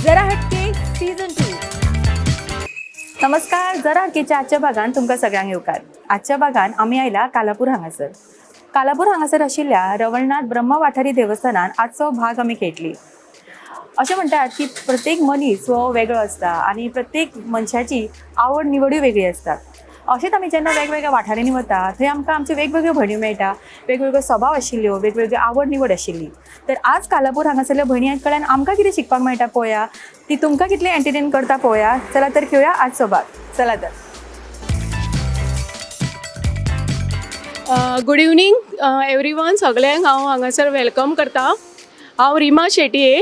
जरा हटके सीझन 2. नमस्कार, जरा हटकेच्या आजच्या भागान तुमकां सगळ्यांक येवकार. आजच्या भागान आमी आयला कालापूर हांगासर. कालापूर हांगासर आशिल्ल्या रवळनाथ ब्रह्म वाठारी देवस्थानान आजचो भाग आमी खेळटली. अशें म्हणटात की प्रत्येक मनीस हो वेगळो आसता आनी प्रत्येक मनशाची आवड निवडूय वेगळी आसता. अशेंच आमी जेन्ना वेगवेगळ्या वाठारांनी वता थंय आमकां आमच्यो वेगवेगळ्यो भयणी मेळटा, वेगवेगळो स्वभाव आशिल्ल्यो, वेगवेगळी आवड निवड आशिल्ली. तर आज कालापूर हांगासरल्या भयणी कडल्यान आमकां कितें शिकपाक मेळटा पळोवया, ती तुमकां कितलें एंटरटेन करता पळोवया. चला तर खेळया आजचो भाग. चला तर. गुड इवनींग एवरीवन, सगळ्यांक हांव हांगासर welcome करता. हांव Rima Shetye,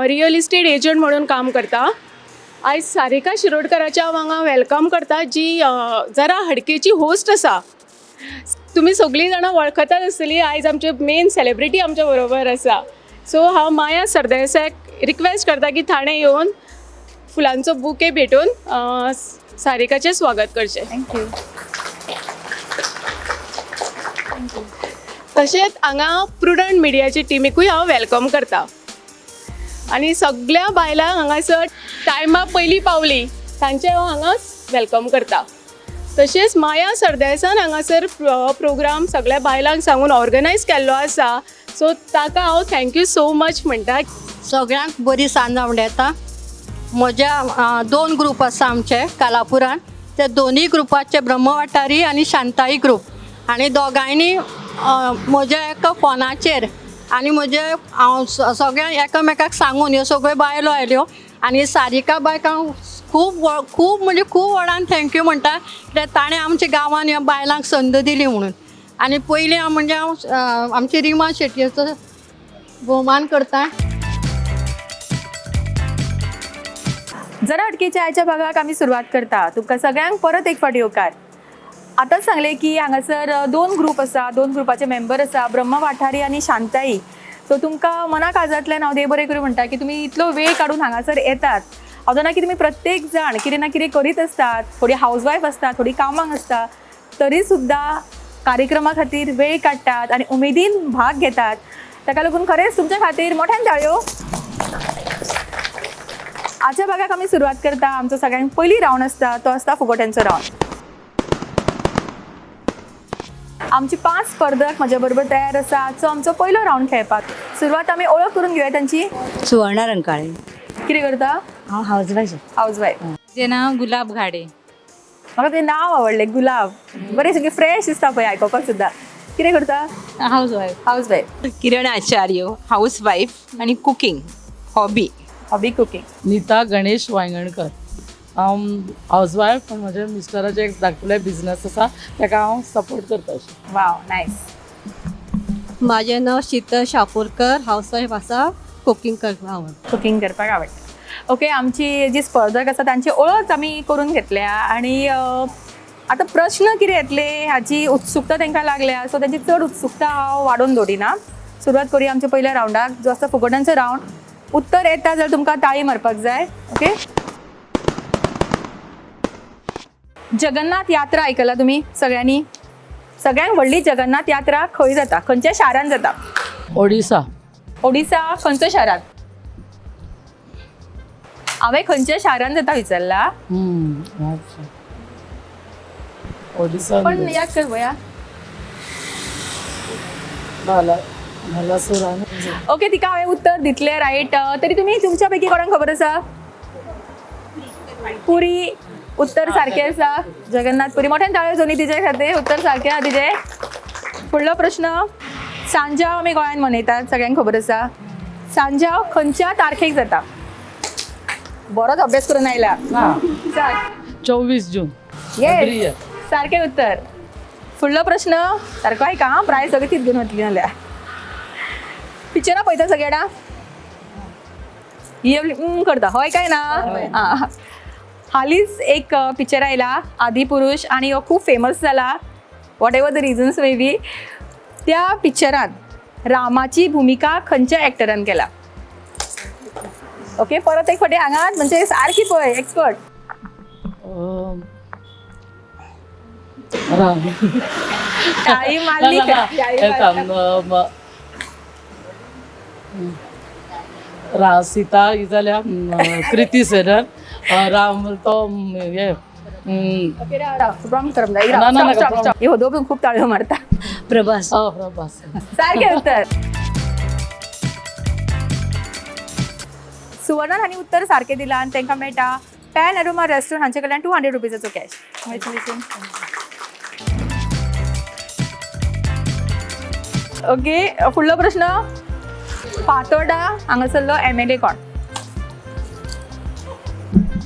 real estate agent म्हणून काम करता. आयज सारिका शिरोडकराच्या हांव हांगा welcome करता, जी जरा हडकेची होस्ट आसा. तुमी सगळीं जाणां वळखतात आसतली. आयज आमचे मेन सेलिब्रिटी आमच्या बरोबर आसा. सो हांव माया सरदेसाक रिक्वेस्ट करता की थाणे येवन फुलांचो बुके भेटून सारिकाचें स्वागत करचें. Thank you. तशेंच हांगा प्रुडंट मिडियाचे टिमीकूय हांव welcome करता आनी सगळ्या बायलांक हांगासर टायमा पयलीं पावली तांचें हांव हांगा welcome करता. तशेंच माया सरदेसान हांगासर प्रोग्राम सगळ्या बायलांक सांगून ऑर्गनायज केल्लो आसा, सो ताका हांव thank you so much म्हणटा. सगळ्यांक बरी सांज आवडटा. म्हज्या दोन ग्रूप आसा आमचे कालापुरान, ते दोनूय ग्रुपाचे ब्रह्मवाटारी आनी शांताई ग्रूप, आनी दोगांयनी म्हज्या एका फोनाचेर आनी म्हजे हांव सगळ्यांक एकामेकाक सांगून ह्यो सगळ्यो बायलो आयल्यो. आनी सारिका बायक हांव खूब खूब म्हणजे खूब व्हडान thank you म्हणटा, कित्याक ताणें आमच्या गांवान ह्या बायलांक संद दिली म्हणून. आनी पयलीं हांव म्हणजे हांव आमची रिमा शेटयेचो भोवमान करता. जरा हटकेच्या आयच्या भागाक आमी सुरवात करता. तुमकां सगळ्यांक परत एक फावट येवकार. आतांच सांगलें की हांगासर दोन ग्रूप आसा, दोन ग्रुपाचे मेंबर आसा, ब्रह्म वाठारी आनी शांताई. सो तुमकां मना काळजांतल्यान हांव देव बरें करूं म्हणटा की तुमी इतलो वेळ काडून हांगासर येतात. हांव जाणा की तुमी प्रत्येक जाण कितें ना कितें करीत आसतात, थोडी हावजवायफ आसता, थोडी कामाक आसता, तरी सुद्दां कार्यक्रमा खातीर वेळ काडटात आनी उमेदीन भाग घेतात. ताका लागून खरेंच तुमच्या खातीर मोठ्यान ताळयो. आजच्या भागाक आमी सुरवात करता. आमचो सगळ्यांत पयली रावंड आसता तो आसता फुगोट्यांचो रावंड. आमची 5 स्पर्धक म्हज्या बरोबर तयार आसा आजचो आमचो पयलो रावंड खेळपाक. सुरवात आमी ओळख करून घेवया तांची. सुवर्णा रंकाळे. कितें करता? हांव हावजवायफ. हावजवायफ. म्हजें नांव गुलाब घाडे. म्हाका तें नांव आवडलें, गुलाब. बरें सामकें फ्रेश दिसता पळय आयकोपाक सुद्दां. कितें करता? Housewife. Housewife. Kiran Acharya, housewife आनी cooking hobby. Hobby cooking. Nita Ganesh Vaingankar, हांव हावजवायफ, पूण म्हज्या मिस्टराचें एक धाकटुलें बिजनस आसा, ताका हांव सपोर्ट करता अशें. वाव, नायस. म्हाजें नांव शीतल शापूरकर, हावजवायफ आसा, कुकींग करपाक आवडटा. कुकींग करपाक आवडटा. ओके, आमची जी स्पर्धक आसा तांची ओळख आमी करून घेतल्या आनी आतां प्रश्न कितें येतले हाची उत्सुकता तांकां लागल्या. सो तांची चड उत्सुकता हांव वाडोवन दवरिना. सुरवात करूया आमच्या पयल्या रावंडाक, जो आसता फुगोट्यांचो रावंड. उत्तर येता जाल्यार तुमकां ताळी मारपाक जाय. ओके, जगन्नाथ यात्रा आयकला तुमी सगळ्यांनी? सगळ्यांत व्हडली जगन्नाथ यात्रा खंय जाता, खंयच्या शारान जाता? ओडिसा. ओडिसा खंयच्या शारान? हांवें खंयच्या शारान जाता विचारला. ओडिसा. पण याद कर पळया. ओके, तिका हांवें उत्तर दितलें रायट. तरी तुमी तुमच्या पैकी कोणाक खबर आसा? पुरी. उत्तर सारकें आसा, जगन्नाथ पुरी. मोठ्यान ताळयो जोनी तिजे खातीर, उत्तर सारकें आसा तिजें. फुडलो प्रश्न, सांजाव आमी गोंयांत मनयतात, सगळ्यांक खबर आसा. सांजाव खंयच्या तारखेक जाता? बरोच अभ्यास करून आयला. 24 जून. येस, सारकें उत्तर. फुडलो प्रश्न सारको आयका आं, प्रायज सगळी तीच घेवन वतली नाल्यार. पिक्चरां पळयता सगळ्या ही आपली करता हय काय ना? आं, हालींच एक पिक्चर आयला आदी पुरुष आनी हो खूब फेमस जाला, whatever the reasons may be. त्या पिक्चरान रामाची भुमिका खंयच्या एक्टरान केला? ओके, परत एक फावटी हांगात म्हणजे सारकी पळय एक्सपर्ट. राम. टाळी मारली. रा सीता ही जाल्या कृती सेनन, राम तो हे प्रॉम्प्ट कर. ना, ना, ना, हे होदो पण खूप ताळयो मारता. प्रभास. प्रभास. सारखे उत्तर. सुवर्णान हांणी उत्तर सारकें दिलां आनी तांकां मेळटा पॅन अरोमा रेस्टॉरंट हांचे कडल्यान 200 रुपीजाचो कॅश. कॉंग्रॅच्युलेशन. ओके, फुडलो प्रश्न. फातोर्डा हांगासरलो एम एल ए कोण?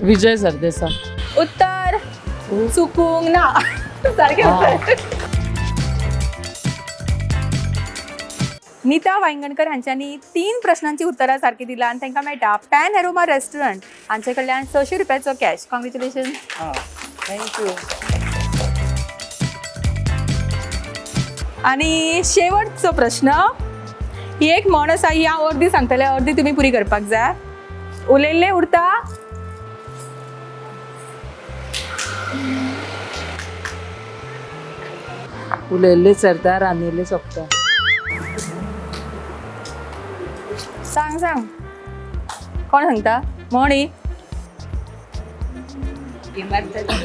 विजय सरदेसाय. उत्तर चुकूंक ना. सारकें उत्तर. नीता वायंगणकर हांच्यांनी 3 प्रश्नांची उत्तरां सारकी दिला आनी तांकां मेळटा पॅन एरोमा रेस्टॉरंट हांचे कडल्यान 600 रुपयाचो कॅश. कॉंग्रॅच्युलेशन. Thank you. आनी शेवटचो प्रश्न. ही एक म्हण आसा, ही हांव अर्दी सांगतलें, अर्दी तुमी पुरी करपाक जाय. उलयल्लें उरता उलयल्ले सरता, रांदिल्ले सोंपता. सांग सांग, कोण सांगता म्हण ही?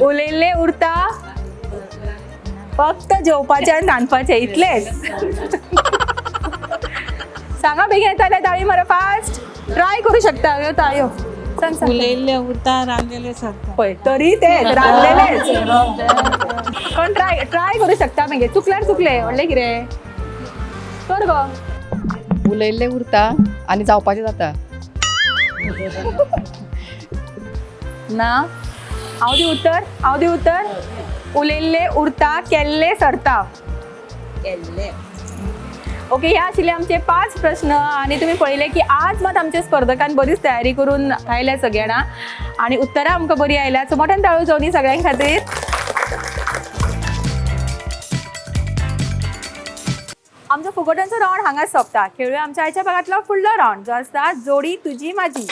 उलयल्लें उरता फक्त जेवपाचें आनी रांदपाचें इतलेंच. सांगा बेगीन, येता जाल्यार ताळी मारा फास्ट. ट्राय करूं शकता. ह्यो ताळयो. सांग सांग. उलयल्ले उरता, रांदलेले सरता. पळय तरी तेच रांदलेलेच. कोण ट्राय ट्राय करूं शकता मागीर. चुकल्यार चुकले, व्हडलें कितें कर गो. उलयल्लें उरता आनी जावपाचें जाता. ना, हांव दी उत्तर, हांव दी उत्तर. उलयल्लें उरता, केल्लें सरता. ओके, हे आशिल्ले आमचे 5 प्रश्न आनी तुमी पळयले की आज मात आमच्या स्पर्धकान बरीच तयारी करून आयल्या सगळे जाणां आनी उत्तरां आमकां बरी आयल्या. सो मोठ्यान ताळयो जावनी सगळ्यां खातीर. आमचो फुगोट्यांचो रावंड हांगाच सोंपता. खेळुया आमच्या आयच्या भागांतलो फुडलो रावंड जो आसता जोडी तुजी माझी.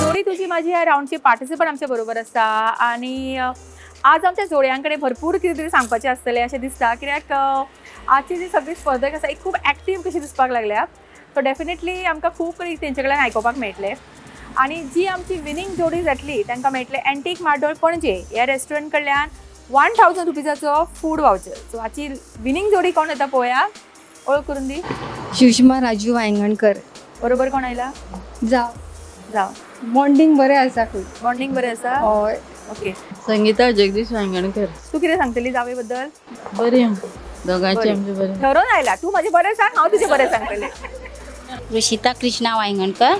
जोडी तुजी माझी ह्या रावंडची पार्टिसिपंट आमच्या बरोबर आसा आनी आज आमच्या जोडयां कडेन भरपूर कितें तरी सांगपाचें आसतलें अशें दिसता, कित्याक आजची जी सगळी स्पर्धक आसा एक खूब एक्टीव कशी दिसपाक लागल्या. सो डेफिनेटली आमकां खूब कितें तेंचे कडल्यान आयकुपाक मेळटलें. आनी जी आमची विनींग जोडी जातली तांकां मेळटलें एंटीक मार्डोळ पणजे ह्या रेस्टॉरंट कडल्यान 1000 रुपीजाचो फूड वावचर. सो आजची विनींग जोडी कोण जाता पळोवया. वळख करून दी. सुषमा राजू वायंगणकर. बरोबर कोण आयला? जाव. जाव. बॉन्डिंग बरें आसा खूब. बॉन्डिंग बरें आसा. हय. ओके. संगीता जगदीश वायंगणकर. तूं कितें सांगतली जावे बद्दल? बरें, दोगांचें बरें. आमचें बरें. ठरोवन आयला तूं. म्हजें बरें सांग, हांव तुजें बरें सांगतलें. ऋषिता कृष्णा वायंगणकर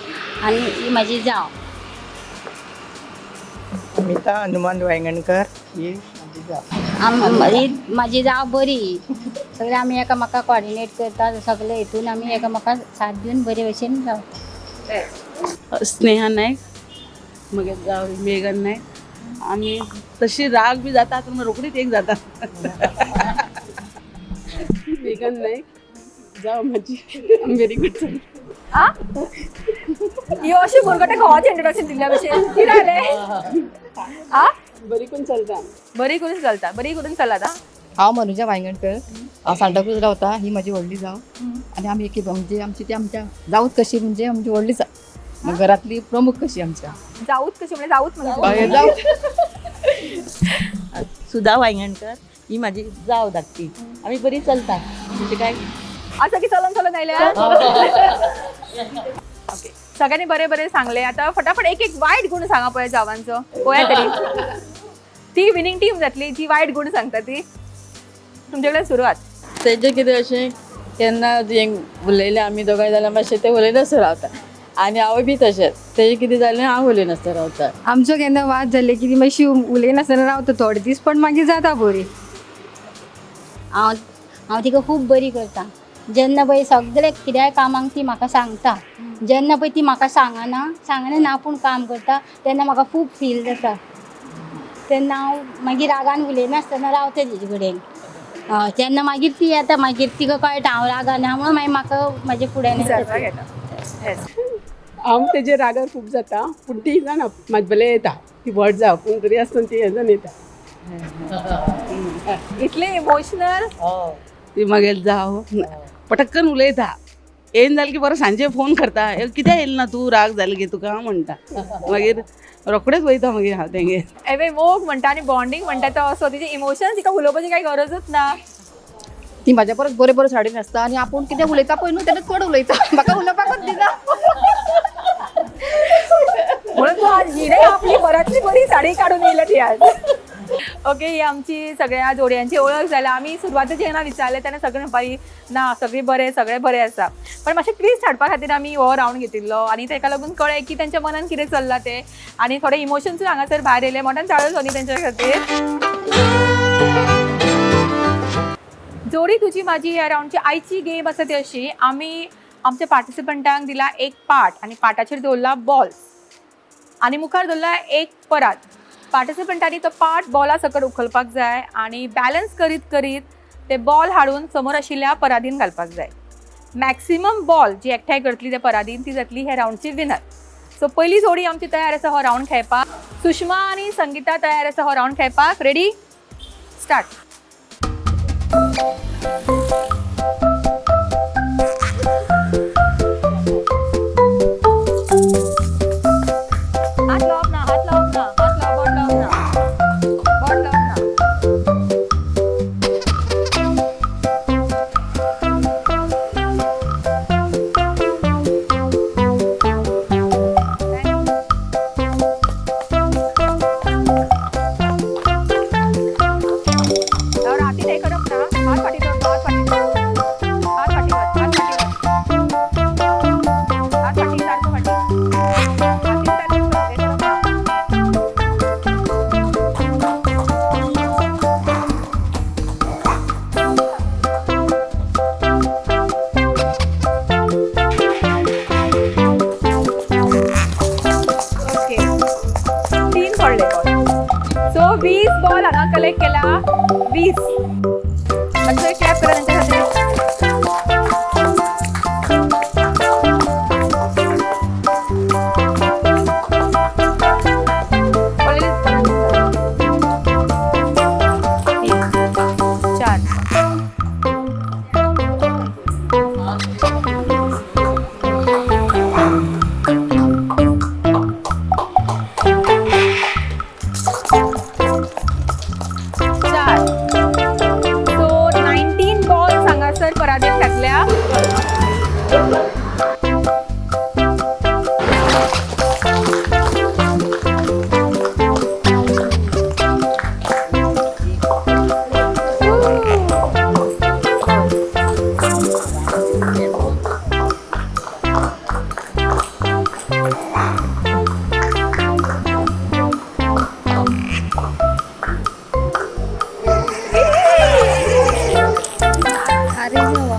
आनी ही म्हाजी जाव. अमिता हनुमान वायंगणकर ही म्हाजी जाव. ही म्हाजी जाव बरी. सगळे आमी एकामेका कॉर्डिनेट करता, सगळे हितून आमी एकामेका साथ दिवन बरे भशेन रावता. स्नेहा नायक, मगेर जाव मेघन नायक. आमी तशी राग बी जाता पूण रोखडीच एक जाता. मेघन नायक जाव म्हाजी व्हेरी गुड. आ ह्यो अशी भुरगटे घोवाचें इंट्रोडक्शन दिल्ल्या भशेन कितें जालें? आ बरी करून चलता. बरी करून चलता, बरी करून चलात. आं, हांव मनुजा वायंगणकर, हांव सांताक्रूज रावता. ही म्हाजी व्हडली जाव आनी आमी एक म्हणजे आमची ती आमच्या जावूच कशी, म्हणजे आमची व्हडली जाव, घरांतली प्रमुख कशी आमच्या. जाऊच कशी म्हणजे जाऊच म्हणजे हय, जाव. सुधा वायंगणकर ही म्हाजी जाव धाकटी. आमी बरी चलता, म्हणजे काय असं की चलून चलून आयल्या. ओके, सगळ्यांनी बरे बरे सांगले. आता फटाफट एक एक वायट गुण सांगा पळय जावांचो. पळया तरी ती विनिंग टीम जातली जी वायट गुण सांगता ती. तुमच्याकडे सुरवात. तेजें कितें अशें केन्ना हें उलयलें आमी दोगांय जाल्यार मातशें तें उलयनासतना रावता आनी हांवूय बी तशेंच. तेजें कितें जालें हांव उलयनासतना रावता. आमचो केन्ना वाद जाले की ती मातशी उलयनासतना रावता थोडे दीस, पण मागीर जाता बरी. हांव तिका खूब बरी करता. जेन्ना पळय सगळे कित्याय कामाक ती म्हाका सांगता, जेन्ना पळय ती म्हाका सांगना सांगना ना आपूण काम करता तेन्ना म्हाका खूब फील जाता. तेन्ना हांव मागीर रागान उलयनासतना रावता तेजे कडेन. हय, तेन्ना मागीर ती येता, मागीर तिका कळटा हांव रागान आहा म्हणून मागीर म्हाका म्हाजे फुड्यान येता. येस. हांव तेजे रागार खूब जाता पूण ती जाणा म्हाजे बले येता. ती व्हड जाव पूण तरी आसतना ती हेजन येता. इतले इमोशनल. ती मागीर जाव पटक्कन उलयता. येयन जालें की बरो सांजे फोन करता, "ए, कित्याक येयलें ना तूं, राग जालो गे तुका" म्हणटा. मागीर रोखडेच वयता मागीर हांव तेंगेर. एवे मोग म्हणटा आनी बॉन्डिंग म्हणटा तो असो, तिचे इमोशन्स तिका उलोवपाची काही गरजच ना. ती म्हाज्या परस बरे बरे साडी न्हेसता आनी आपूण कितें उलयता पळय न्हू तेन्ना चड उलयता, म्हाका उलोवपाकच दिना. म्हणून तू आज हिणे आपली बऱ्यातली बरी साडी काडून येयल्या ती आज. ओके, ही आमची सगळ्या जोडयांची ओळख जाल्या. आमी सुरवातेक जेन्ना विचारलें तेन्ना सगळे म्हणपाक ना सगळीं बरें, सगळें बरें आसा, पण मातशें ट्विस्ट हाडपा खातीर आमी हो रावंड घेतिल्लो आनी तेका लागून कळ्ळें की तेंच्या मनान कितें चल्लां तें आनी थोडे इमोशन्सूय हांगासर भायर येयले. मोठ्यान चाळो जाली तेंच्या खातीर. जोडी तुजी माझी ह्या रावंडची आयची गेम आसा ती अशी, आमी आमच्या पार्टिसिपंटांक दिला एक पाट आनी पाटाचेर दवरला बॉल आनी मुखार दवरला एक परात. पार्टिसिपंटांनी तो पाट बॉला सकट उखलपाक जाय आनी बॅलन्स करीत करीत ते बॉल हाडून समोर आशिल्ल्या परादीन घालपाक जाय. मॅक्सिमम बॉल जी एकठांय करतली त्या परादीन ती जातली ह्या रावंडची विनर. सो पयली जोडी आमची तयार आसा हो रावंड खेळपाक. सुषमा आनी संगीता तयार आसा हो रावंड खेळपाक. Ready, start. हात लावप ना, हात लावप ना, हात लाव, बोट लावप ना, बोट लावप ना. तर हातीन हें करप ना, हात फाटी दवर, हात फाटी दवर, हात फाटी वर, हात फाटी वर, हात फाटी, सारको फाटी, हातीन balance करप, हें करप ना. ओके, 3 पडले बॉल. सो 20 बॉल हांगा कलेक्ट केला, 20. मातसो क्लॅप करा तेंच्या खातीर. पडले 3, 4. 4. सो 19 बॉल्स हांगासर परातीत घातल्या.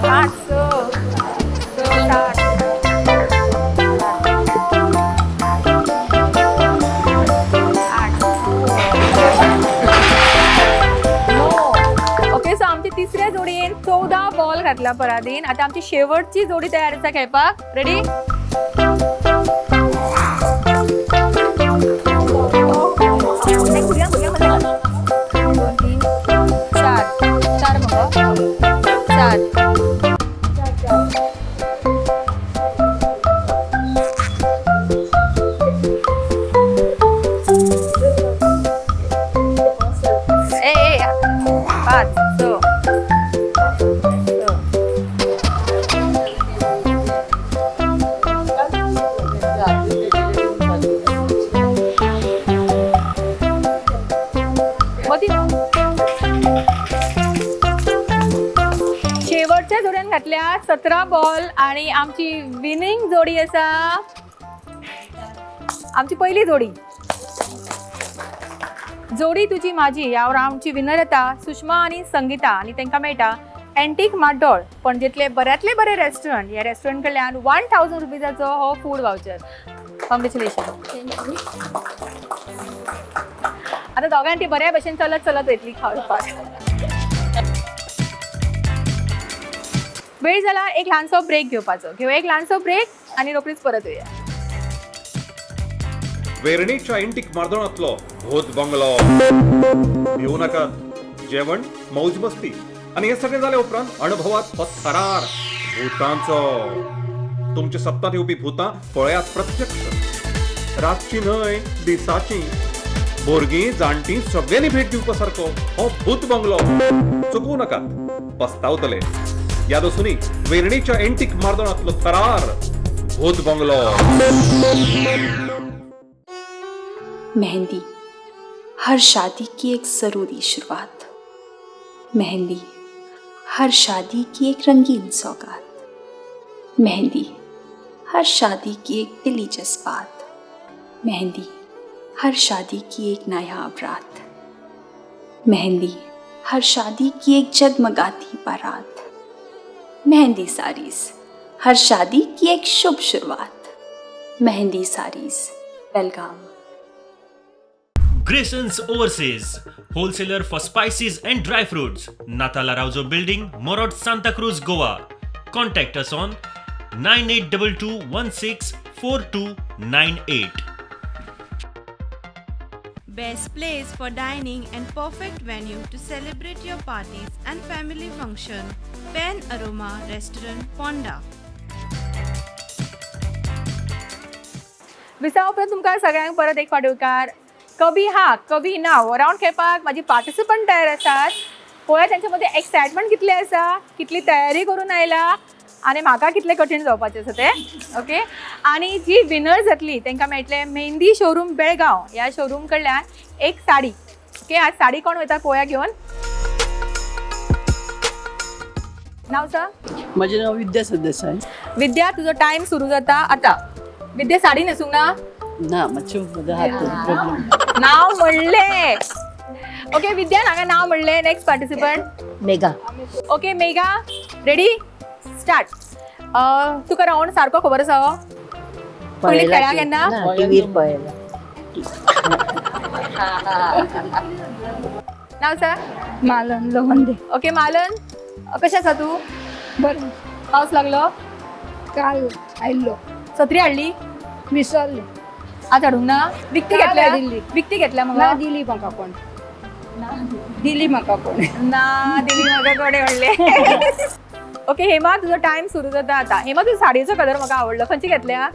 8, 6, 7, 8, 9. ओके, सो आमची तिसऱ्या जोडयेन 14 बॉल घातला परातीन. आतां आमची शेवटची जोडी तयार आसा खेळपाक. रेडी? दोन, तीन, चार, चार मगो, चार. ए ए 5, 6, 6. शेवटच्या जोड्यान घातल्या 17 बॉल आणि आमची विनिंग जोडी आसा आमची पहिली जोडी, जोडी तुजी माझी. ह्या रावंडची विनर येता सुषमा आनी संगीता आनी तांकां मेळटा एंटीक माड्डोळ पणजेंतले बऱ्यांतले बरे रेस्टॉरंट. ह्या रेस्टॉरंट कडल्यान 1000 रुपीजाचो हो फूड वावचर. कॉंग्रेच्युलेशन. आतां दोगांय ती बऱ्या भशेन चलत चलत वयतली खावपाक. वेळ जाला एक ल्हानसो ब्रेक घेवपाचो. घेवया एक ल्हानसो ब्रेक आनी रोखडीच परत येवया. वेर्णेच्या एंटीक मार्दोणांतलो भूत बंगलो. भिवू नाकात, जेवण, मौज मस्ती आनी हे सगळें जाल्या उपरांत अणभवात हो थरार. भुतांचो. तुमच्या सपनांत येवपी भुतां पळयात प्रत्यक्ष, रातची न्हय दिसाची. भुरगीं जाणटीं सगळ्यांनी भेट दिवपा सारको हो भूत बंगलो. चुकूं नाकात, पस्तावतले. याद आसूनी, वेर्णेच्या एंटीक मार्दोणांतलो थरार भूत बंगलो. मेहंदी हर शादी की एक ज़रूरी शुरुआत, मेहंदी हर शादी की एक रंगीन सौगात, मेहंदी हर शादी की एक दिली जज्बात, मेहंदी हर शादी की एक नायाब रात, मेहंदी हर शादी की एक जगमगाती बारात, मेहंदी साड़ीज हर शादी की एक शुभ शुरुआत, Mehndi saris Belgaum. Graysons Overseas, wholesaler for spices and dry fruits. Natala Rauzo Building, Morot, Santa Cruz, Goa. Contact us on 9822164298. Best place for dining and perfect venue to celebrate your parties and family function. Pen Aroma Restaurant, Ponda. विसा उपरांत तुमकां सगळ्यांक परत एक फावट येवकार. कभी हा कभी ना हो रावंड खेळपाक म्हाजी पार्टिसिपंट तयार आसात. पळोवया तेंच्या मदीं एक्सायटमेंट कितली आसा, कितली तयारी करून आयला आनी म्हाका कितलें कठीण जावपाचें आसा तें. ओके, आनी जी विनर जातली तांकां मेळटलें मेहंदी शोरूम बेळगांव ह्या शोरूम कडल्यान एक साडी. ओके, आज साडी कोण वयता पळोवया घेवन. नाव सांग. म्हजें नांव विद्या सरदेसाय. विद्या, तुजो टायम सुरू जाता आतां. विद्या, साडी न्हेसूंक ना? ना, मातशें म्हज्या हात प्रॉब्लम. नाव म्हणलें. ओके विद्या, हांगा नाव म्हणलें. Next participant Megha. Okay Megha, ready, start. तुका रावंड सारको खबर आसा? पयलीं खेळ्ळा केन्ना? टिवीर पळयला. नाव सांग. मालन लोहंदे. ओके मालन, कशें आसा तूं? बरें. पावस लागलो? काल आयिल्लो. सत्री हाडली? विसरले. आज हाडूंक ना? विकती काल घेतल्या? हाडिल्ली. विकती घेतल्या ना मगो? दिली म्हाका कोण, दिली म्हाका कोण ना दिली म्हाका कोणे म्हणलें. ओके हेमा, तुजो टायम सुरू जाता आतां. हेमा, तुजो साडयेचो कलर म्हाका आवडलो. खंयची घेतल्या?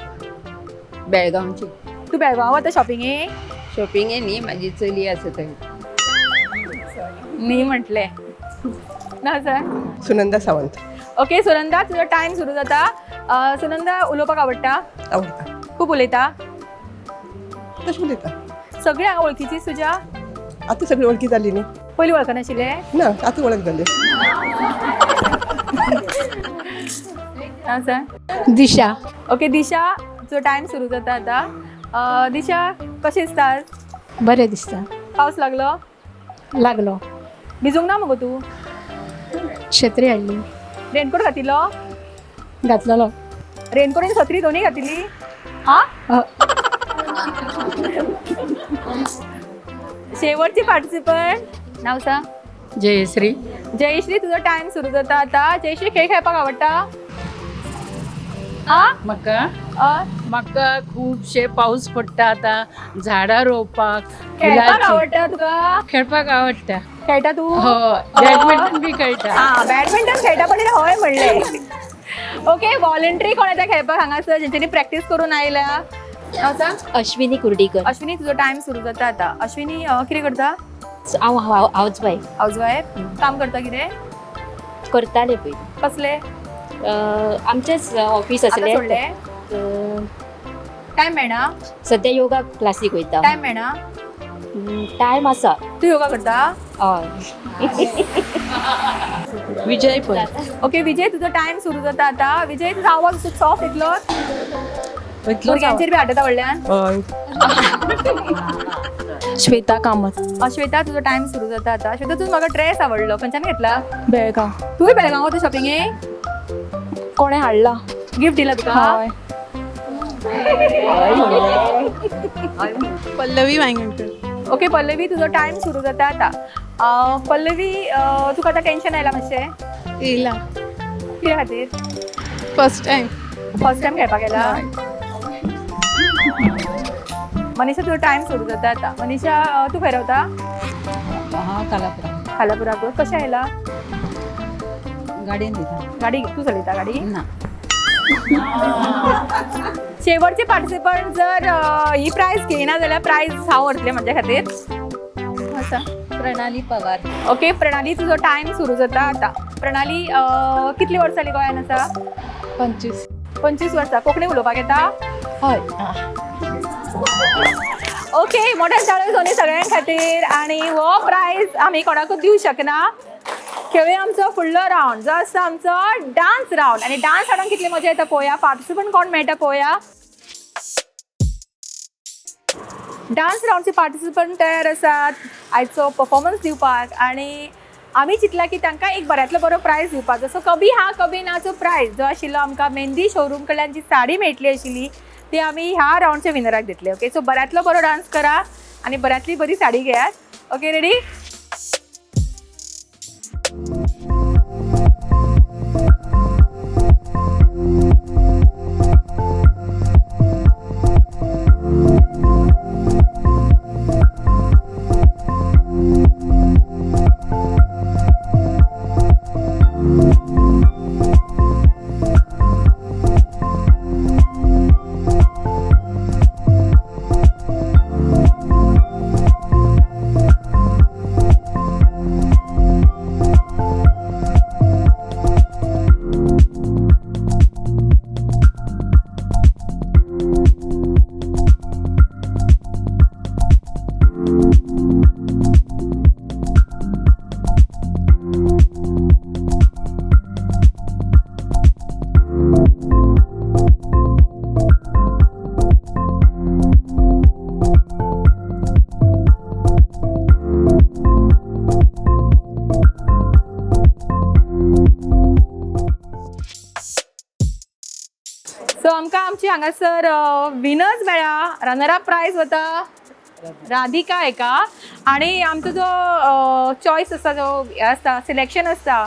बेळगांवची. तूं बेळगांव वता शॉपिंगेक? शॉपिंगे न्ही, म्हाजी चली आसा थंय. न्ही म्हटलें ना सर. सुनंदा सावंत. ओके सुनंदा, तुजो टायम सुरू जाता. सुनंदा, उलोवपाक आवडटा? आवडटा. खूब उलयता? तशें उलयता. सगळीं हांगा वळखीचीच तुज्या? आतां सगळी वळखी जाली न्ही. पयलीं वळखनाशिल्लें? ना, आतां वळख जाली. ना सर. दिशा. ओके दिशा, तुजो टायम सुरू जाता आतां. दिशा, कशें दिसता? बरें दिसता. पावस लागलो? लागलो. भिजूंक ना मगो तूं? छत्री हाडली. रेनकोट घातिल्लो? घातलेलो. रेनकोट आनी सत्री दोनूय घातिल्ली? हा, शेवटची पार्टिसिपंट, नाव सांग. जयश्री. जयश्री, तुजो टायम सुरू जाता आतां. जयश्री, खेळ खेळपाक आवडटा? आ म्हाका म्हाका खुबशे पावस पडटा आतां, झाडां रोवपाक, खेळपाक फुलांची. आवडटा तुका? खेळपाक आवडटा. खेळटा तूं? हय, बॅडमिंटन बी खेळटा. हा, बॅडमिंटन खेळटा, पण तिणें हय म्हणलें. ओके, व्हॉलंटरी कोण येता खेळपाक हांगासर जेंच्यांनी प्रॅक्टीस करून आयल्या? नाव सांग. अश्विनी कुर्डीकर. अश्विनी, तुजो टायम सुरू जाता आतां. अश्विनी, कितें करता? हांव हावज वायफ. House wife. काम करता कितें? करताले पयलीं. कसलें? आमचेच ऑफीस आतां आसलें. सोडलें? टायम मेळना? सद्या योगा क्लासीक वयता. टायम मेळना? टायम आसा. तूं योगा करता? हय. विजय पै. ओके विजय, तुजो टायम सुरू जाता आतां. विजय, तुजो आवाज असो सॉफ्ट इतलो, भुरग्यांचेर बी आड्डता व्हडल्यान. हय. श्वेता कामत. श्वेता, तुजो टायम सुरू जाता आतां. श्वेता, तुजो म्हाका ड्रेस आवडलो, खंयच्यान घेतला? बेळगांव. तूंय बेळगांव वता शॉपिंगेक? कोणें हाडला. गिफ्ट दिला तुका? हय. पल्लवी वायंगणकर. ओके पल्लवी, तुजो टायम सुरू जाता आतां. पल्लवी, तुका आतां टेन्शन आयलां मातशें? येयला. कित्या खातीर? First time. First time खेळपाक येला? मनीषा, तुजो टायम सुरू जाता आतां. मनीषा, तूं खंय रावता? हांव कालापुरा. खालापुराक. कशें आयला? गाडयेन वयता. गाडी तूं चलयता गाडी? ना. शेवटचे पार्टिसिपंट जर ही प्रायज घेयना जाल्यार प्रायज हांव व्हरतलें म्हज्या खातीर. आसा प्रणाली पवार. ओके प्रणाली, तुजो टायम सुरू जाता आतां. प्रणाली, कितली वर्सां जालीं गोंयान आसा? 25. 25 वर्सां. कोंकणी उलोवपाक येता? हय. ओके, मोठ्या टाळयो दोनी सगळ्यां खातीर. आनी हो प्रायज आमी कोणाकूच दिवंक शकना. खेळुया आमचो फुडलो रावंड जो आसा आमचो डान्स रावंड. आनी डान्स रावंडान कितली मजा येता पळोवया, पार्टिसिपंट कोण मेळटा पळोवया. डान्स रावंडचे पार्टिसिपंट तयार आसात आयचो परफॉर्मन्स दिवपाक. आनी आमी चिंतला की तांकां एक बऱ्यांतलो बरो प्रायज दिवपाक, जसो कभी हा कभी नाचो प्रायज जो आशिल्लो आमकां मेहंदी शोरूम कडल्यान जी साडी मेळटली आशिल्ली ती आमी ह्या रावंडच्या विनराक दितले. ओके, सो बऱ्यांतलो बरो डान्स करा आनी बऱ्यांतली बरी साडी घेयात. Okay, ready? So आमकां आमची हांगासर विनर्स मेळ्ळा. रनर अप प्रायज वता राधिका एका. आनी आमचो जो चॉयस आसा, जो हें आसता सिलेक्शन आसता,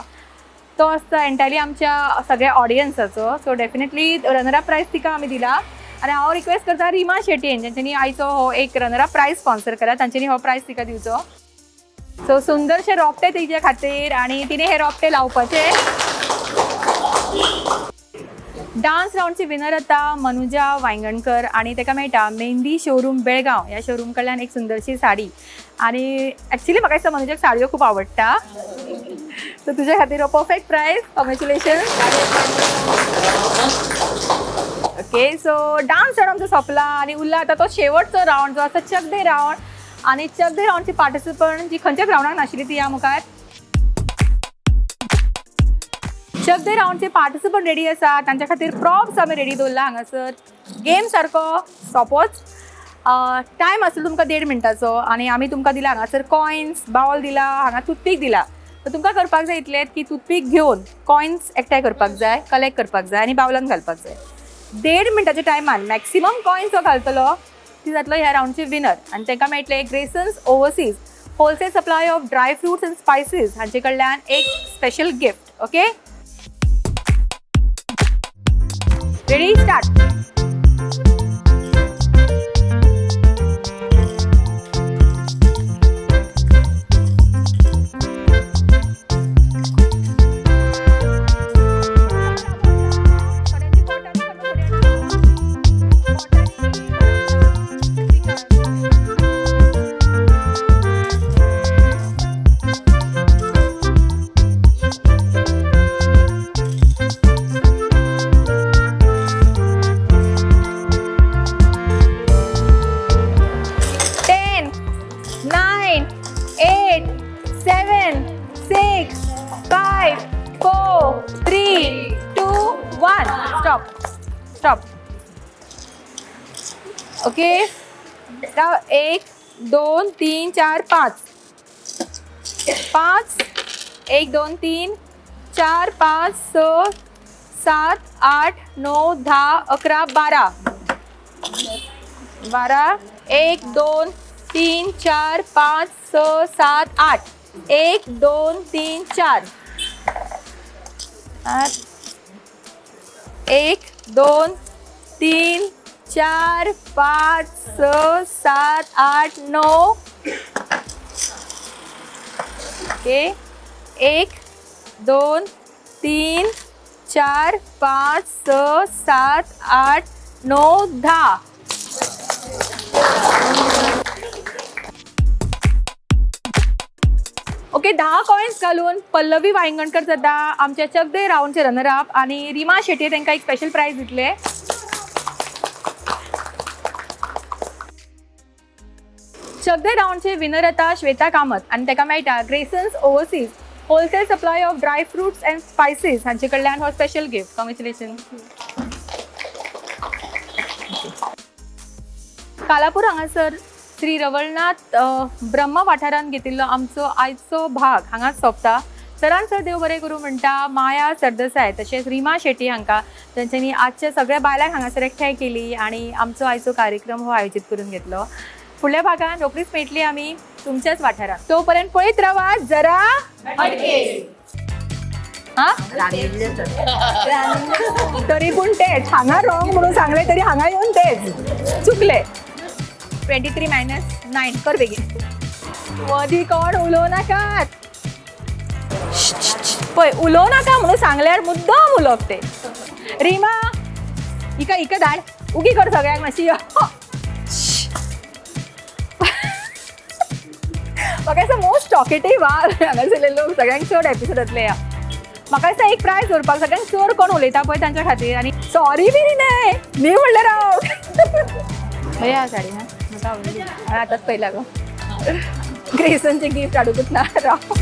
तो आसता एंटायरली आमच्या सगळ्या ऑडियन्साचो. So definitely runner up prize तिका आमी दिला. आनी हांव रिक्वेस्ट करता रिमा शेट्टीन, जेंच्यांनी आयचो हो एक रनर अप प्रायज स्पॉन्सर केला, तांच्यांनी हो प्रायज तिका दिवचो. सो सुंदरशे रोपटे तिच्या खातीर आनी तिणें हे रोपटे लावपाचे. डान्स रावंडची विनर आता मनुजा वायंगणकर आनी ताका मेळटा मेहंदी शोरूम बेळगांव ह्या शोरूम कडल्यान एक सुंदरशी साडी. आनी एक्चुली म्हाका दिसता मनुजाक साडयो खूब आवडटा, सो तुज्या खातीर हो perfect prize. Congratulation. Okay, so dance round आमचो सोंपला आनी उरला आतां तो शेवटचो रावंड जो आसा चकदे रावंड. आनी चकदे रावंडची पार्टिसिपंट जी खंयच्याच रावंडाक नाशिल्ली ती ह्या मुखार. चकदे रावंडचे पार्टिसिपंट रेडी आसा, तांच्या खातीर प्रॉप्स आमी रेडी दवरला हांगासर. गेम सारको सोंपोच. टायम आसलो तुमकां 1.5 मिनटाचो आनी आमी तुमकां दिला हांगासर कॉयन्स, बावल दिला, हांगा टूथपीक दिला. तर तुमकां करपाक जाय इतलेंच की टूथपीक घेवन कॉयन्स एकठांय करपाक जाय, कलेक्ट करपाक जाय आनी बावलान घालपाक जाय. 1.5 मिनटाच्या टायमान मॅक्सिमम कॉयन्स जो घालतलो ती जातलो ह्या रावंडचे विनर. आनी तांकां मेळटलें Graysons overseas wholesale supply of dry fruits and spices हांचे कडल्यान एक special gift. Okay, ready, start. Stop. Okay, 1 2 3 4 5 5 1 2 3 4 5 6 7 8 9 10 11 12 12 1 2 3 4 5 6 7 8 1 2 3 4 8 1 2 3 4 5 6 7 8 9. Okay, 1 2 3 4 5 6 7 8 9 10. Okay, 10 coins घालून पल्लवी वायंगणकर जाता आमच्या चक दे रावंडचे रनर अप आनी रिमा शेट्ये तांकां एक स्पेशल प्रायज दितले. चक दे रावंडचे विनर जाता श्वेता कामत आनी ताका मेळटा Graysons overseas wholesale supply of dry fruits and spices हांचे कडल्यान हो स्पेशल गिफ्ट. कॉंग्रेच्युलेशन. कालापूर हांगासर श्री रवळनाथ ब्रह्म वाठारांत घेतिल्लो आमचो आयचो भाग हांगाच सोंपता. सरान सर देव बरें करूं म्हणटा माया सरदेसाय तशेंच रिमा शेट्टी हांकां तांच्यांनी आजच्या सगळ्या बायलांक हांगासर एकठांय केली आनी आमचो आयचो कार्यक्रम हो आयोजीत करून घेतलो. फुडल्या भागान रोखडीच मेळटली आमी तुमच्याच वाठारांत. तो पर्यंत पळयत रावा जरा हटके. हा तरी पूण तेच हांगा रॉंग म्हणून सांगले तरी हांगा येवन तेच चुकले. 23 - 9 कर बेगीन. मदीं कोण उलोवं नाकात. पळय उलोवं नाका म्हणून सांगल्यार मुद्दम उलोवप ते. रिमा इका इका धाड उगी कर सगळ्यांक मातशी. म्हाका दिसता मोस्ट टॉकेटीव हांगासरले लोक सगळ्यांक चड एपिसोड जातले. ह्या म्हाका दिसता एक प्रायज दवरपाक सगळ्यांक चड कोण उलयता पळय तांच्या खातीर. आनी सॉरी बी न्हय न्ही म्हणलें राव. बरी आहा साडी. हा म्हाका आवडली. हांवें आतांच पळयला गो. ग्रेसनचें गिफ्ट हाडुंकूच ना राव.